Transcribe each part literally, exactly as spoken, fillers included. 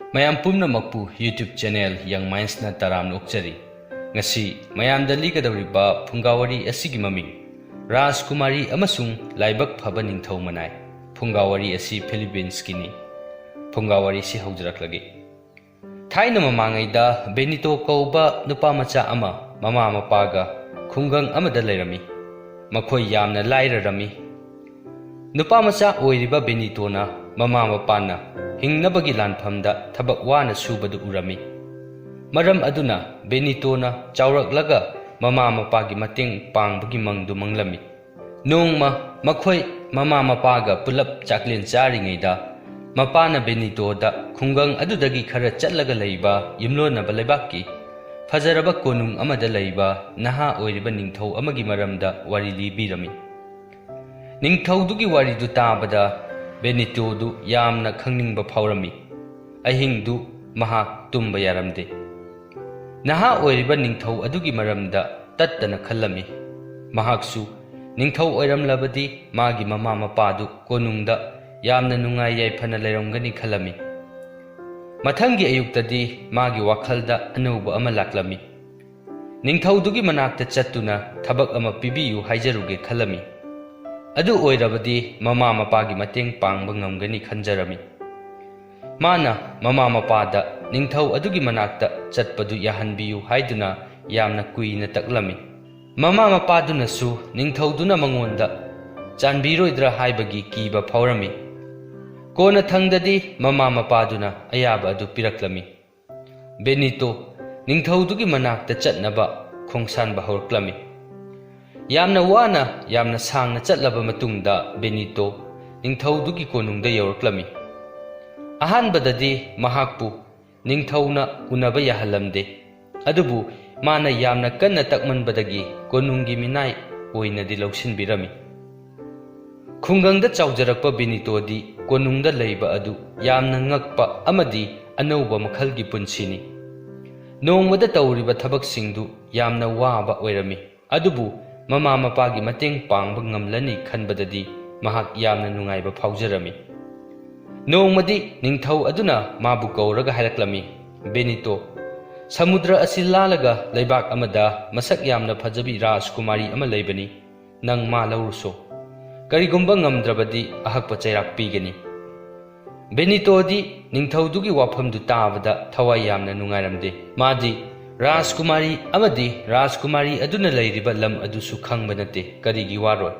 ꯃꯌꯥꯝ ꯄꯨꯝꯅꯃꯛꯄꯨ YouTube channel Young Mindsꯅ ꯇꯔꯥꯝꯅ ꯑꯣꯛꯆꯔꯤ꯫ ꯉꯁꯤ ꯃꯌꯥꯝꯗ ꯂꯤꯒꯗꯧꯔꯤꯕ ꯐꯨꯡꯒꯥ ꯋꯥꯔꯤ ꯑꯁꯤꯒꯤ ꯃꯃꯤꯡ ꯔꯥꯖꯀꯨꯃꯥꯔꯤ ꯑꯃꯁꯨꯡ ꯂꯥꯏꯕꯛ ꯐꯕ ꯅꯤꯡꯊꯧ ꯃꯅꯥꯏ꯫ ꯐꯨꯡꯒꯥ ꯋꯥꯔꯤ ꯑꯁꯤ Philippinesꯀꯤꯅꯤ꯫ ꯐꯨꯡꯒꯥ ꯋꯥꯔꯤꯁꯤ ꯍꯧꯖꯔꯛꯂꯒꯦ꯫ ꯊꯥꯏꯅ ꯃꯃꯥꯡꯉꯩꯗ ꯕꯦꯅꯤꯇꯣ ꯀꯧꯕ ꯅꯨꯄꯥ ꯃꯆꯥ ꯑꯃ ꯃꯃꯥ ꯃꯄꯥꯒ ꯈꯨꯡꯒꯪ ꯑꯃꯗ ꯂꯩꯔꯝꯃꯤ꯫ ꯃꯈꯣꯏ ꯌꯥꯝꯅ ꯂꯥꯏꯔꯔꯝꯃꯤ꯫ ꯅꯨꯄꯥ ꯃꯆꯥ ꯑꯣꯏꯔꯤꯕ ꯕꯦꯅꯤꯇꯣꯅ ꯃꯃꯥ ꯃꯄꯥꯅ ꯍꯤꯡꯅꯕꯒꯤ ꯂꯥꯟꯐꯝꯗ ꯊꯕꯛ ꯋꯥꯅ ꯁꯨꯕꯗꯨ ꯎꯔꯝꯃꯤ꯫ ꯃꯔꯝ ꯑꯗꯨꯅ ꯕꯦꯅꯤꯇꯣꯅ ꯆꯥꯎꯔꯛꯂꯒ ꯃꯃꯥ ꯃꯄꯥꯒꯤ ꯃꯇꯦꯡ ꯄꯥꯡꯕꯒꯤ ꯃꯪꯗꯨ ꯃꯪꯂꯝꯃꯤ꯫ ꯅꯣꯡꯃ ꯃꯈꯣꯏ ꯃꯃꯥ ꯃꯄꯥꯒ ꯄꯨꯂꯞ ꯆꯥꯛꯂꯦꯟ ꯆꯥꯔꯤꯉꯩꯗ, ꯃꯄꯥꯅ ꯕꯦꯅꯤꯇꯣꯗ ꯈꯨꯡꯒꯪ ꯑꯗꯨꯗꯒꯤ ꯈꯔ ꯆꯠꯂꯒ ꯂꯩꯕ ꯌꯨꯝꯂꯣꯟꯅꯕ ꯂꯩꯕꯥꯛꯀꯤ ꯐꯖꯔꯕ ꯀꯣꯅꯨꯡ ꯑꯃꯗ ꯂꯩꯕ ꯅꯍꯥ ꯑꯣꯏꯔꯤꯕ ꯅꯤꯡꯊꯧ ꯑꯃꯒꯤ ꯃꯔꯝꯗ ꯋꯥꯔꯤ ꯂꯤꯕꯤꯔꯝꯃꯤ꯫ ꯅꯤꯡꯊꯧꯗꯨꯒꯤ ꯋꯥꯔꯤꯗꯨ ꯇꯥꯕꯗ ꯕꯦꯅꯤꯇꯣꯗꯨ ꯌꯥꯝꯅ ꯈꯪꯅꯤꯡꯕ ꯐꯥꯎꯔꯝꯃꯤ꯫ ꯑꯍꯤꯡꯗꯨ ꯃꯍꯥꯛ ꯇꯨꯝꯕ ꯌꯥꯔꯝꯗꯦ꯫ ꯅꯍꯥ ꯑꯣꯏꯔꯤꯕ ꯅꯤꯡꯊꯧ ꯑꯗꯨꯒꯤ ꯃꯔꯝꯗ ꯇꯠꯇꯅ ꯈꯜꯂꯝꯃꯤ꯫ ꯃꯍꯥꯛꯁꯨ ꯅꯤꯡꯊꯧ ꯑꯣꯏꯔꯝꯂꯕꯗꯤ ꯃꯥꯒꯤ ꯃꯃꯥ ꯃꯄꯥꯗꯨ ꯀꯣꯅꯨꯡꯗ ꯌꯥꯝꯅ ꯅꯨꯡꯉꯥꯏ ꯌꯥꯏꯐꯅ ꯂꯩꯔꯝꯒꯅꯤ ꯈꯜꯂꯝꯃꯤ꯫ ꯃꯊꯪꯒꯤ ꯑꯌꯨꯛꯇꯗꯤ ꯃꯥꯒꯤ ꯋꯥꯈꯜꯗ ꯑꯅꯧꯕ ꯑꯃ ꯂꯥꯛꯂꯝꯃꯤ꯫ ꯅꯤꯡꯊꯧꯗꯨꯒꯤ ꯃꯅꯥꯛꯇ ꯆꯠꯇꯨꯅ ꯊꯕꯛ ꯑꯃ ꯄꯤꯕꯤꯌꯨ ꯍꯥꯏꯖꯔꯨꯒꯦ ꯈꯜꯂꯝꯃꯤ꯫ ꯑꯗꯨ ꯑꯣꯏꯔꯕꯗꯤ ꯃꯃꯥ ꯃꯄꯥꯒꯤ ꯃꯇꯦꯡ ꯄꯥꯡꯕ ꯉꯝꯒꯅꯤ ꯈꯟꯖꯔꯝꯃꯤ꯫ ꯃꯥꯅ ꯃꯃꯥ ꯃꯄꯥꯗ ꯅꯤꯡꯊꯧ ꯑꯗꯨꯒꯤ ꯃꯅꯥꯛꯇ ꯆꯠꯄꯗꯨ ꯌꯥꯍꯟꯕꯤꯌꯨ ꯍꯥꯏꯗꯨꯅ ꯌꯥꯝꯅ ꯀꯨꯏꯅ ꯇꯛꯂꯝꯃꯤ꯫ ꯃꯃꯥ ꯃꯄꯥꯗꯨꯅꯁꯨ ꯅꯤꯡꯊꯧꯗꯨꯅ ꯃꯉꯣꯟꯗ ꯆꯥꯟꯕꯤꯔꯣꯏꯗ꯭ꯔꯥ ꯍꯥꯏꯕꯒꯤ ꯀꯤꯕ ꯐꯥꯎꯔꯝꯃꯤ꯫ ꯀꯣꯟꯅꯊꯪꯗꯗꯤ ꯃꯃꯥ ꯃꯄꯥꯗꯨꯅ ꯑꯌꯥꯕ ꯑꯗꯨ ꯄꯤꯔꯛꯂꯝꯃꯤ꯫ ꯕꯦꯅꯤꯇꯣ ꯅꯤꯡꯊꯧꯗꯨꯒꯤ ꯃꯅꯥꯛꯇ ꯆꯠꯅꯕ ꯈꯣꯡꯁꯥꯟꯕ ꯍꯧꯔꯛꯂꯝꯃꯤ꯫ ꯌꯥꯝꯅ ꯋꯥꯅ, ꯌꯥꯝꯅ ꯁꯥꯡꯅ ꯆꯠꯂꯕ ꯃꯇꯨꯡꯗ ꯕꯦꯅꯤꯇꯣ ꯅꯤꯡꯊꯧꯗꯨꯒꯤ ꯀꯣꯅꯨꯡꯗ ꯌꯧꯔꯛꯂꯝꯃꯤ꯫ ꯑꯍꯥꯟꯕꯗꯗꯤ ꯃꯍꯥꯛꯄꯨ ꯅꯤꯡꯊꯧꯅ ꯎꯅꯕ ꯌꯥꯍꯜꯂꯝꯗꯦ꯫ ꯑꯗꯨꯕꯨ ꯃꯥꯅ ꯌꯥꯝꯅ ꯀꯟꯅ ꯇꯛꯃꯟꯕꯗꯒꯤ ꯀꯣꯅꯨꯡꯒꯤ ꯃꯤꯅꯥꯏ ꯑꯣꯏꯅꯗꯤ ꯂꯧꯁꯤꯟꯕꯤꯔꯝꯃꯤ꯫ ꯈꯨꯡꯒꯪꯗ ꯆꯥꯎꯖꯔꯛꯄ ꯕꯦꯅꯤꯇꯣꯗꯤ ꯀꯣꯅꯨꯡꯗ ꯂꯩꯕ ꯑꯗꯨ ꯌꯥꯝꯅ ꯉꯛꯄ ꯑꯃꯗꯤ ꯑꯅꯧꯕ ꯃꯈꯜꯒꯤ ꯄꯨꯟꯁꯤꯅꯤ꯫ ꯅꯣꯡꯃꯗ ꯇꯧꯔꯤꯕ ꯊꯕꯛꯁꯤꯡꯗꯨ ꯌꯥꯝꯅ ꯋꯥꯕ ꯑꯣꯏꯔꯝꯃꯤ꯫ ꯑꯗꯨꯕꯨ ꯃꯃꯥ ꯃꯄꯥꯒꯤ ꯃꯇꯦꯡ ꯄꯥꯡꯕ ꯉꯝꯂꯅꯤ ꯈꯟꯕꯗꯗꯤ ꯃꯍꯥꯛ ꯌꯥꯝꯅ ꯅꯨꯡꯉꯥꯏꯕ ꯐꯥꯎꯖꯔꯝꯃꯤ꯫ ꯅꯣꯡꯃꯗꯤ ꯅꯤꯡꯊꯧ ꯑꯗꯨꯅ ꯃꯥꯕꯨ ꯀꯧꯔꯒ ꯍꯥꯏꯔꯛꯂꯝꯃꯤ, "ꯕꯦꯅꯤꯇꯣ, ꯁꯃꯨꯗ꯭ꯔ ꯑꯁꯤ ꯂꯥꯜꯂꯒ ꯂꯩꯕꯥꯛ ꯑꯃꯗ ꯃꯁꯛ ꯌꯥꯝꯅ ꯐꯖꯕꯤ ꯔꯥꯖꯀꯨꯃꯥꯔꯤ ꯑꯃ ꯂꯩꯕꯅꯤ꯫ ꯅꯪ ꯃꯥ ꯂꯧꯔꯨꯁꯣ꯫ ꯀꯔꯤꯒꯨꯝꯕ ꯉꯝꯗ꯭ꯔꯕꯗꯤ ꯑꯍꯛꯄ ꯆꯩꯔꯥꯛ ꯄꯤꯒꯅꯤ꯫" ꯕꯦꯅꯤꯇꯣꯗꯤ ꯅꯤꯡꯊꯧꯗꯨꯒꯤ ꯋꯥꯐꯝꯗꯨ ꯇꯥꯕꯗ ꯊꯋꯥꯏ ꯌꯥꯝꯅ ꯅꯨꯡꯉꯥꯏꯔꯝꯗꯦ꯫ ꯃꯥꯗꯤ ꯔꯥꯖꯀꯨꯃꯥꯔꯤ ꯑꯃꯗꯤ ꯔꯥꯖꯀꯨꯃꯥꯔꯤ ꯑꯗꯨꯅ ꯂꯩꯔꯤꯕ ꯂꯝ ꯑꯗꯨꯁꯨ ꯈꯪꯕ ꯅꯠꯇꯦ꯫ ꯀꯔꯤꯒꯤ ꯋꯥꯔꯣꯏ?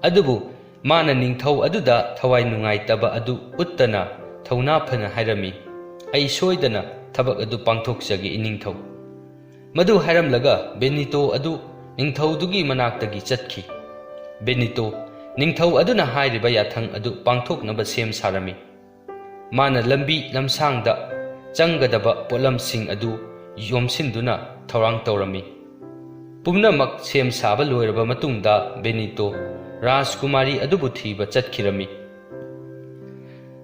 ꯑꯗꯨꯕꯨ ꯃꯥꯅ ꯅꯤꯡꯊꯧ ꯑꯗꯨꯗ ꯊꯋꯥꯏ ꯅꯨꯡꯉꯥꯏꯇꯕ ꯑꯗꯨ ꯎꯠꯇꯅ ꯊꯧꯅꯥ ꯐꯅ ꯍꯥꯏꯔꯝꯃꯤ, "ꯑꯩ ꯁꯣꯏꯗꯅ ꯊꯕꯛ ꯑꯗꯨ ꯄꯥꯡꯊꯣꯛꯆꯒꯦ, ꯏꯅꯤꯡꯊꯧ꯫" ꯃꯗꯨ ꯍꯥꯏꯔꯝꯂꯒ ꯕꯦꯅꯤꯇꯣ ꯑꯗꯨ ꯅꯤꯡꯊꯧꯗꯨꯒꯤ ꯃꯅꯥꯛꯇꯒꯤ ꯆꯠꯈꯤ꯫ ꯕꯦꯅꯤꯇꯣ ꯅꯤꯡꯊꯧ ꯑꯗꯨꯅ ꯍꯥꯏꯔꯤꯕ ꯌꯥꯊꯪ ꯑꯗꯨ ꯄꯥꯡꯊꯣꯛꯅꯕ ꯁꯦꯝ ꯁꯥꯔꯝꯃꯤ꯫ ꯃꯥꯅ ꯂꯝꯕꯤ ꯂꯝꯁꯥꯡꯗ ꯆꯪꯒꯗꯕ ꯄꯣꯠꯂꯝꯁꯤꯡ ꯑꯗꯨ ꯌꯣꯝꯁꯤꯟꯗꯨꯅ ꯊꯧꯔꯥꯡ ꯇꯧꯔꯝꯃꯤ꯫ ꯄꯨꯝꯅꯃꯛ ꯁꯦꯝ ꯁꯥꯕ ꯂꯣꯏꯔꯕ ꯃꯇꯨꯡꯗ ꯕꯦꯅꯤꯇꯣ ꯔꯥꯖꯀꯨꯃꯥꯔꯤ ꯑꯗꯨꯕꯨ ꯊꯤꯕ ꯆꯠꯈꯤꯔꯝꯃꯤ꯫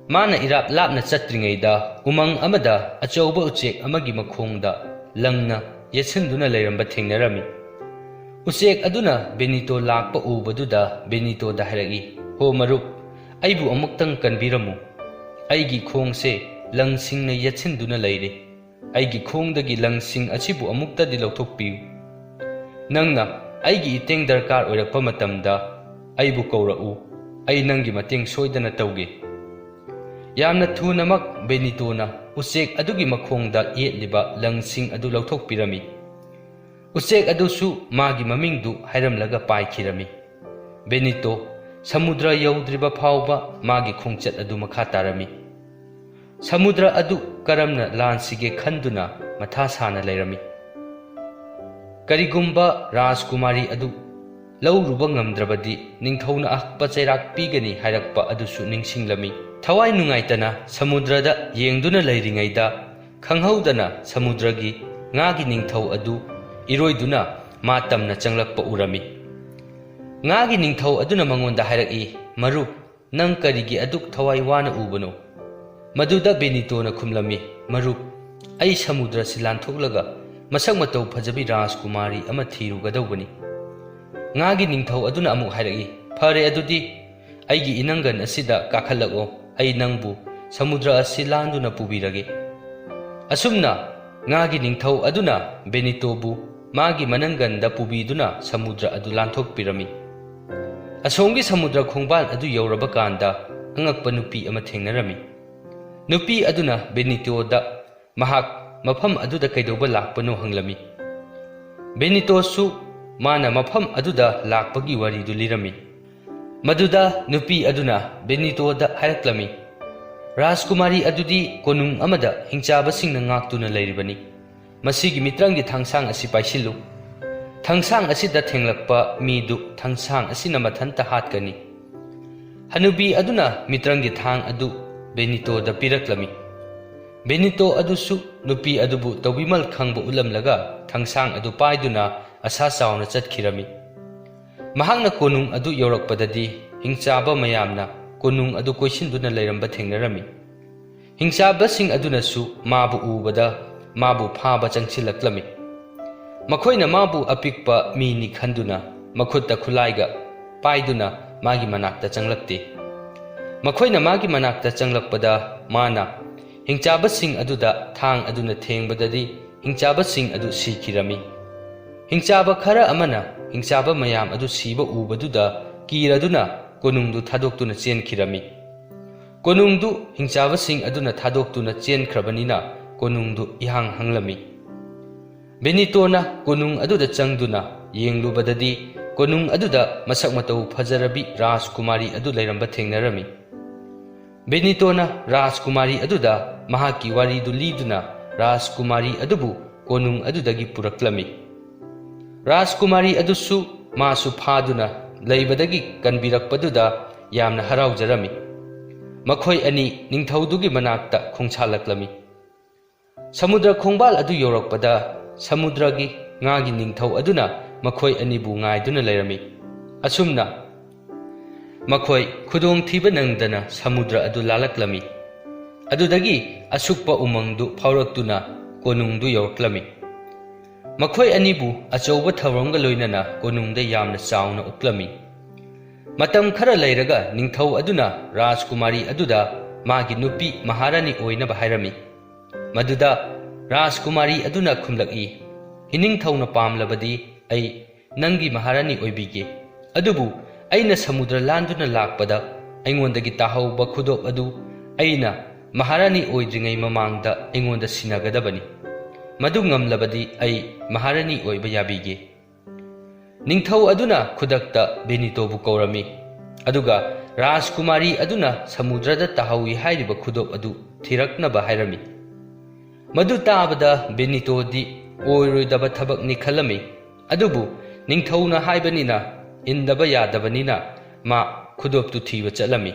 ꯃꯥꯅ ꯏꯔꯥꯞ ꯂꯥꯞꯅ ꯆꯠꯇ꯭ꯔꯤꯉꯩꯗ ꯎꯃꯪ ꯑꯃꯗ ꯑꯆꯧꯕ ꯎꯆꯦꯛ ꯑꯃꯒꯤ ꯃꯈꯣꯡꯗ ꯂꯪꯅ ꯌꯦꯠꯁꯤꯟꯗꯨꯅ ꯂꯩꯔꯝꯕ ꯊꯦꯡꯅꯔꯝꯃꯤ꯫ ꯎꯆꯦꯛ ꯑꯗꯨꯅ ꯕꯦꯅꯤꯇꯣ ꯂꯥꯛꯄ ꯎꯕꯗꯨꯗ ꯕꯦꯅꯤꯇꯣꯗ ꯍꯥꯏꯔꯛꯏ, "ꯍꯣ ꯃꯔꯨꯞ, ꯑꯩꯕꯨ ꯑꯃꯨꯛꯇꯪ ꯀꯟꯕꯤꯔꯝꯃꯨ꯫ ꯑꯩꯒꯤ ꯈꯣꯡꯁꯦ ꯂꯪꯁꯤꯡꯅ ꯌꯦꯠꯁꯤꯟꯗꯨꯅ ꯂꯩꯔꯦ꯫ ꯑꯩꯒꯤ ꯈꯣꯡꯗꯒꯤ ꯂꯪꯁꯤꯡ ꯑꯁꯤꯕꯨ ꯑꯃꯨꯛꯇꯗꯤ ꯂꯧꯊꯣꯛꯄꯤꯌꯨ꯫ ꯅꯪꯅ ꯑꯩꯒꯤ ꯏꯇꯦꯡ ꯗꯔꯀꯥꯔ ꯑꯣꯏꯔꯛꯄ ꯃꯇꯝꯗ ꯑꯩꯕꯨ ꯀꯧꯔꯛꯎ꯫ ꯑꯩ ꯅꯪꯒꯤ ꯃꯇꯦꯡ ꯁꯣꯏꯗꯅ ꯇꯧꯒꯦ꯫" ꯌꯥꯝꯅ ꯊꯨꯅꯃꯛ ꯕꯦꯅꯤꯇꯣꯅ ꯎꯆꯦꯛ ꯑꯗꯨꯒꯤ ꯃꯈꯣꯡꯗ ꯌꯦꯠꯂꯤꯕ ꯂꯪꯁꯤꯡ ꯑꯗꯨ ꯂꯧꯊꯣꯛꯄꯤꯔꯝꯃꯤ꯫ ꯎꯆꯦꯛ ꯑꯗꯨꯁꯨ ꯃꯥꯒꯤ ꯃꯃꯤꯡꯗꯨ ꯍꯥꯏꯔꯝꯂꯒ ꯄꯥꯏꯈꯤꯔꯝꯃꯤ꯫ ꯕꯦꯅꯤꯇꯣ ꯁꯃꯨꯗ꯭ꯔ ꯌꯧꯗ꯭ꯔꯤꯕ ꯐꯥꯎꯕ ꯃꯥꯒꯤ ꯈꯣꯡꯆꯠ ꯑꯗꯨ ꯃꯈꯥ ꯇꯥꯔꯝꯃꯤ꯫ ꯁꯃꯨꯗ꯭ꯔ ꯑꯗꯨ ꯀꯔꯝꯅ ꯂꯥꯟꯁꯤꯒꯦ ꯈꯟꯗꯨꯅ ꯃꯊꯥ ꯁꯥꯅ ꯂꯩꯔꯝꯃꯤ꯫ ꯀꯔꯤꯒꯨꯝꯕ ꯔꯥꯖꯀꯨꯃꯥꯔꯤ ꯑꯗꯨ ꯂꯧꯔꯨꯕ ꯉꯝꯗ꯭ꯔꯕꯗꯤ ꯅꯤꯡꯊꯧꯅ ꯑꯍꯛꯄ ꯆꯩꯔꯥꯛ ꯄꯤꯒꯅꯤ ꯍꯥꯏꯔꯛꯄ ꯑꯗꯨꯁꯨ ꯅꯤꯡꯁꯤꯡꯂꯝꯃꯤ꯫ ꯊꯋꯥꯏ ꯅꯨꯡꯉꯥꯏꯇꯅ ꯁꯃꯨꯗ꯭ꯔꯗ ꯌꯦꯡꯗꯨꯅ ꯂꯩꯔꯤꯉꯩꯗ, ꯈꯪꯍꯧꯗꯅ ꯁꯃꯨꯗ꯭ꯔꯒꯤ ꯉꯥꯒꯤ ꯅꯤꯡꯊꯧ ꯑꯗꯨ ꯏꯔꯣꯏꯗꯨꯅ ꯃꯥ ꯇꯝꯅ ꯆꯪꯂꯛꯄ ꯎꯔꯝꯃꯤ꯫ ꯉꯥꯒꯤ ꯅꯤꯡꯊꯧ ꯑꯗꯨꯅ ꯃꯉꯣꯟꯗ ꯍꯥꯏꯔꯛꯏ, "ꯃꯔꯨꯞ, ꯅꯪ ꯀꯔꯤꯒꯤ ꯑꯗꯨꯛ ꯊꯋꯥꯏ ꯋꯥꯅ ꯎꯕꯅꯣ?" ꯃꯗꯨꯗ ꯕꯦꯅꯤꯇꯣꯅ ꯈꯨꯝꯂꯝꯃꯤ, "ꯃꯔꯨꯞ, ꯑꯩ ꯁꯃꯨꯗ꯭ꯔꯁꯤ ꯂꯥꯟꯊꯣꯛꯂꯒ ꯃꯁꯛ ꯃꯇꯧ ꯐꯖꯕꯤ ꯔꯥꯖꯀꯨꯃꯥꯔꯤ ꯑꯃ ꯊꯤꯔꯨꯒꯗꯧꯕꯅꯤ꯫" ꯉꯥꯒꯤ ꯅꯤꯡꯊꯧ ꯑꯗꯨꯅ ꯑꯃꯨꯛ ꯍꯥꯏꯔꯛꯏ, "ꯐꯔꯦ, ꯑꯗꯨꯗꯤ ꯑꯩꯒꯤ ꯏꯅꯪꯒꯟ ꯑꯁꯤꯗ ꯀꯥꯈꯠꯂꯛꯑꯣ, ꯑꯩ ꯅꯪꯕꯨ ꯁꯃꯨꯗ꯭ꯔ ꯑꯁꯤ ꯂꯥꯟꯗꯨꯅ ꯄꯨꯕꯤꯔꯒꯦ꯫ ꯑꯁꯨꯝꯅ ꯉꯥꯒꯤ ꯅꯤꯡꯊꯧ ꯑꯗꯨꯅ ꯕꯦꯅꯤꯇꯣꯕꯨ ꯃꯥꯒꯤ ꯃꯅꯪꯒꯟꯗ ꯄꯨꯕꯤꯗꯨꯅ ꯁꯃꯨꯗ꯭ꯔ ꯑꯗꯨ ꯂꯥꯟꯊꯣꯛꯄꯤꯔꯝꯃꯤ꯫ ꯑꯁꯣꯝꯒꯤ ꯁꯃꯨꯗ꯭ꯔ ꯈꯣꯡꯕꯥꯜ ꯑꯗꯨ ꯌꯧꯔꯕ ꯀꯥꯟꯗ ꯑꯉꯛꯄ ꯅꯨꯄꯤ ꯑꯃ ꯊꯦꯡꯅꯔꯝꯃꯤ꯫ ꯅꯨꯄꯤ ꯑꯗꯨꯅ ꯕꯦꯅꯤꯇꯣꯗ ꯃꯍꯥꯛ ꯃꯐꯝ ꯑꯗꯨꯗ ꯀꯩꯗꯧꯕ ꯂꯥꯛꯄꯅꯣ ꯍꯪꯂꯝꯃꯤ꯫ ꯕꯦꯅꯤꯇꯣꯁꯨ ꯃꯥꯅ ꯃꯐꯝ ꯑꯗꯨꯗ ꯂꯥꯛꯄꯒꯤ ꯋꯥꯔꯤꯗꯨ ꯂꯤꯔꯝꯃꯤ꯫ ꯃꯗꯨꯗ ꯅꯨꯄꯤ ꯑꯗꯨꯅ ꯕꯦꯅꯤꯇꯣꯗ ꯍꯥꯏꯔꯛꯂꯝꯃꯤ, "ꯔꯥꯖꯀꯨꯃꯥꯔꯤ ꯑꯗꯨꯗꯤ ꯀꯣꯅꯨꯡ ꯑꯃꯗ ꯍꯤꯡꯆꯥꯕꯁꯤꯡꯅ ꯉꯥꯛꯇꯨꯅ ꯂꯩꯔꯤꯕꯅꯤ꯫ ꯃꯁꯤꯒꯤ ꯃꯤꯇ꯭ꯔꯪꯒꯤ ꯊꯥꯡꯁꯥꯡ ꯑꯁꯤ ꯄꯥꯏꯁꯤꯜꯂꯨ꯫ ꯊꯥꯡꯁꯥꯡ ꯑꯁꯤꯗ ꯊꯦꯡꯂꯛꯄ ꯃꯤꯗꯨ ꯊꯥꯡꯁꯥꯡ ꯑꯁꯤꯅ ꯃꯊꯟꯇ ꯍꯥꯠꯀꯅꯤ꯫" ꯍꯅꯨꯕꯤ ꯑꯗꯨꯅ ꯃꯤꯇ꯭ꯔꯪꯒꯤ ꯊꯥꯡ ꯑꯗꯨ ꯕꯦꯅꯤꯇꯣꯗ ꯄꯤꯔꯛꯂꯝꯃꯤ꯫ ꯕꯦꯅꯤꯇꯣ ꯑꯗꯨꯁꯨ ꯅꯨꯄꯤ ꯑꯗꯨꯕꯨ ꯇꯧꯕꯤꯃꯜ ꯈꯪꯕ ꯎꯠꯂꯝꯂꯒ ꯊꯥꯡꯁꯥꯡ ꯑꯗꯨ ꯄꯥꯏꯗꯨꯅ ꯑꯁꯥ ꯆꯥꯎꯅ ꯆꯠꯈꯤꯔꯝꯃꯤ꯫ ꯃꯍꯥꯛꯅ ꯀꯣꯅꯨꯡ ꯑꯗꯨ ꯌꯧꯔꯛꯄꯗꯗꯤ ꯍꯤꯡꯆꯥꯕ ꯃꯌꯥꯝꯅ ꯀꯣꯅꯨꯡ ꯑꯗꯨ ꯀꯣꯏꯁꯤꯟꯗꯨꯅ ꯂꯩꯔꯝꯕ ꯊꯦꯡꯅꯔꯝꯃꯤ꯫ ꯍꯤꯡꯆꯥꯕꯁꯤꯡ ꯑꯗꯨꯅꯁꯨ ꯃꯥꯕꯨ ꯎꯕꯗ ꯃꯥꯕꯨ ꯐꯥꯕ ꯆꯪꯁꯤꯜꯂꯛꯂꯝꯃꯤ꯫ ꯃꯈꯣꯏꯅ ꯃꯥꯕꯨ ꯑꯄꯤꯛꯄ ꯃꯤꯅꯤ ꯈꯟꯗꯨꯅ ꯃꯈꯨꯠꯇ ꯈꯨꯠꯂꯥꯏꯒ ꯄꯥꯏꯗꯨꯅ ꯃꯥꯒꯤ ꯃꯅꯥꯛꯇ ꯆꯪꯂꯛꯇꯦ꯫ ꯃꯈꯣꯏꯅ ꯃꯥꯒꯤ ꯃꯅꯥꯛꯇ ꯆꯪꯂꯛꯄꯗ ꯃꯥꯅ ꯍꯤꯡꯆꯥꯕꯁꯤꯡ ꯑꯗꯨꯗ ꯊꯥꯡ ꯑꯗꯨꯅ ꯊꯦꯡꯕꯗꯗꯤ ꯍꯤꯡꯆꯥꯕꯁꯤꯡ ꯑꯗꯨ ꯁꯤꯈꯤꯔꯝꯃꯤ꯫ ꯍꯤꯡꯆꯥꯕ ꯈꯔ ꯑꯃꯅ ꯍꯤꯡꯆꯥꯕ ꯃꯌꯥꯝ ꯑꯗꯨ ꯁꯤꯕ ꯎꯕꯗꯨꯗ ꯀꯤꯔꯗꯨꯅ ꯀꯣꯅꯨꯡꯗꯨ ꯊꯥꯗꯣꯛꯇꯨꯅ ꯆꯦꯟꯈꯤꯔꯝꯃꯤ꯫ ꯀꯣꯅꯨꯡꯗꯨ ꯍꯤꯡꯆꯥꯕꯁꯤꯡ ꯑꯗꯨꯅ ꯊꯥꯗꯣꯛꯇꯨꯅ ꯆꯦꯟꯈ꯭ꯔꯕꯅꯤꯅ ꯀꯣꯅꯨꯡꯗꯨ ꯏꯍꯥꯡ ꯍꯥꯡꯂꯝꯃꯤ꯫ ꯕꯦꯅꯤꯇꯣꯅ ꯀꯣꯅꯨꯡ ꯑꯗꯨꯗ ꯆꯪꯗꯨꯅ ꯌꯦꯡꯂꯨꯕꯗꯗꯤ ꯀꯣꯅꯨꯡ ꯑꯗꯨꯗ ꯃꯁꯛ ꯃꯇꯧ ꯐꯖꯔꯕꯤ ꯔꯥꯖꯀꯨꯃꯥꯔꯤ ꯑꯗꯨ ꯂꯩꯔꯝꯕ ꯊꯦꯡꯅꯔꯝꯃꯤ꯫ ꯕꯦꯅꯤꯇꯣꯅ ꯔꯥꯖꯀꯨꯃꯥꯔꯤ ꯑꯗꯨꯗ ꯃꯍꯥꯛꯀꯤ ꯋꯥꯔꯤꯗꯨ ꯂꯤꯗꯨꯅ ꯔꯥꯖꯀꯨꯃꯥꯔꯤ ꯑꯗꯨꯕꯨ ꯀꯣꯅꯨꯡ ꯑꯗꯨꯗꯒꯤ ꯄꯨꯔꯛꯂꯝꯃꯤ꯫ ꯔꯥꯖꯀꯨꯃꯥꯔꯤ ꯑꯗꯨꯁꯨ ꯃꯥꯁꯨ ꯐꯥꯗꯨꯅ ꯂꯩꯕꯗꯒꯤ ꯀꯟꯕꯤꯔꯛꯄꯗꯨꯗ ꯌꯥꯝꯅ ꯍꯔꯥꯎꯖꯔꯝꯃꯤ꯫ ꯃꯈꯣꯏ ꯑꯅꯤ ꯅꯤꯡꯊꯧꯗꯨꯒꯤ ꯃꯅꯥꯛꯇ ꯈꯣꯡꯁꯥꯜꯂꯛꯂꯝꯃꯤ꯫ ꯁꯃꯨꯗ꯭ꯔ ꯈꯣꯡꯕꯥꯜ ꯑꯗꯨ ꯌꯧꯔꯛꯄꯗ ꯁꯃꯨꯗ꯭ꯔꯒꯤ ꯉꯥꯒꯤ ꯅꯤꯡꯊꯧ ꯑꯗꯨꯅ ꯃꯈꯣꯏ ꯑꯅꯤꯕꯨ ꯉꯥꯏꯗꯨꯅ ꯂꯩꯔꯝꯃꯤ꯫ ꯑꯁꯨꯝꯅ ꯃꯈꯣꯏ ꯈꯨꯗꯣꯡꯊꯤꯕ ꯅꯪꯗꯅ ꯁꯃꯨꯗ꯭ꯔ ꯑꯗꯨ ꯂꯥꯜꯂꯛꯂꯝꯃꯤ꯫ ꯑꯗꯨꯗꯒꯤ ꯑꯁꯨꯛꯄ ꯎꯃꯪꯗꯨ ꯐꯥꯎꯔꯛꯇꯨꯅ ꯀꯣꯅꯨꯡꯗꯨ ꯌꯧꯔꯛꯂꯝꯃꯤ꯫ ꯃꯈꯣꯏ ꯑꯅꯤꯕꯨ ꯑꯆꯧꯕ ꯊꯧꯔꯝꯒ ꯂꯣꯏꯅꯅ ꯀꯣꯅꯨꯡꯗ ꯌꯥꯝꯅ ꯆꯥꯎꯅ ꯎꯠꯂꯝꯃꯤ꯫ ꯃꯇꯝ ꯈꯔ ꯂꯩꯔꯒ ꯅꯤꯡꯊꯧ ꯑꯗꯨꯅ ꯔꯥꯖꯀꯨꯃꯥꯔꯤ ꯑꯗꯨꯗ ꯃꯥꯒꯤ ꯅꯨꯄꯤ ꯃꯍꯥꯔꯥꯅꯤ ꯑꯣꯏꯅꯕ ꯍꯥꯏꯔꯝꯃꯤ꯫ ꯃꯗꯨꯗ ꯔꯥꯖꯀꯨꯃꯥꯔꯤ ꯑꯗꯨꯅ ꯈꯨꯝꯂꯛꯏ, "ꯏꯅꯤꯡꯊꯧꯅ ꯄꯥꯝꯂꯕꯗꯤ ꯑꯩ ꯅꯪꯒꯤ ꯃꯍꯥꯔꯥꯅꯤ ꯑꯣꯏꯕꯤꯒꯦ꯫ ꯑꯗꯨꯕꯨ ꯑꯩꯅ ꯁꯃꯨꯗ꯭ꯔ ꯂꯥꯟꯗꯨꯅ ꯂꯥꯛꯄꯗ ꯑꯩꯉꯣꯟꯗꯒꯤ ꯇꯥꯍꯧꯕ ꯈꯨꯗꯣꯞ ꯑꯗꯨ ꯑꯩꯅ ꯃꯍꯥꯔꯥꯅꯤ ꯑꯣꯏꯗ꯭ꯔꯤꯉꯩ ꯃꯃꯥꯡꯗ ꯑꯩꯉꯣꯟꯗ ꯁꯤꯟꯅꯒꯗꯕꯅꯤ꯫ ꯃꯗꯨ ꯉꯝꯂꯕꯗꯤ ꯑꯩ ꯃꯍꯥꯔꯥꯅꯤ ꯑꯣꯏꯕ ꯌꯥꯕꯤꯒꯦ꯫" ꯅꯤꯡꯊꯧ ꯑꯗꯨꯅ ꯈꯨꯗꯛꯇ ꯕꯦꯅꯤꯇꯣꯕꯨ ꯀꯧꯔꯝꯃꯤ, ꯑꯗꯨꯒ ꯔꯥꯖꯀꯨꯃꯥꯔꯤ ꯑꯗꯨꯅ ꯁꯃꯨꯗ꯭ꯔꯗ ꯇꯥꯍꯧꯏ ꯍꯥꯏꯔꯤꯕ ꯈꯨꯗꯣꯞ ꯑꯗꯨ ꯊꯤꯔꯛꯅꯕ ꯍꯥꯏꯔꯝꯃꯤ꯫ ꯃꯗꯨ ꯇꯥꯕꯗ ꯕꯦꯅꯤꯇꯣꯗꯤ ꯑꯣꯏꯔꯣꯏꯗꯕ ꯊꯕꯛꯅꯤ ꯈꯜꯂꯝꯃꯤ, ꯑꯗꯨꯕꯨ ꯅꯤꯡꯊꯧꯅ ꯍꯥꯏꯕꯅꯤꯅ ꯏꯟꯗꯕ ꯌꯥꯗꯕꯅꯤꯅ ꯃꯥ ꯈꯨꯗꯣꯞꯇꯨ ꯊꯤꯕ ꯆꯠꯂꯝꯃꯤ꯫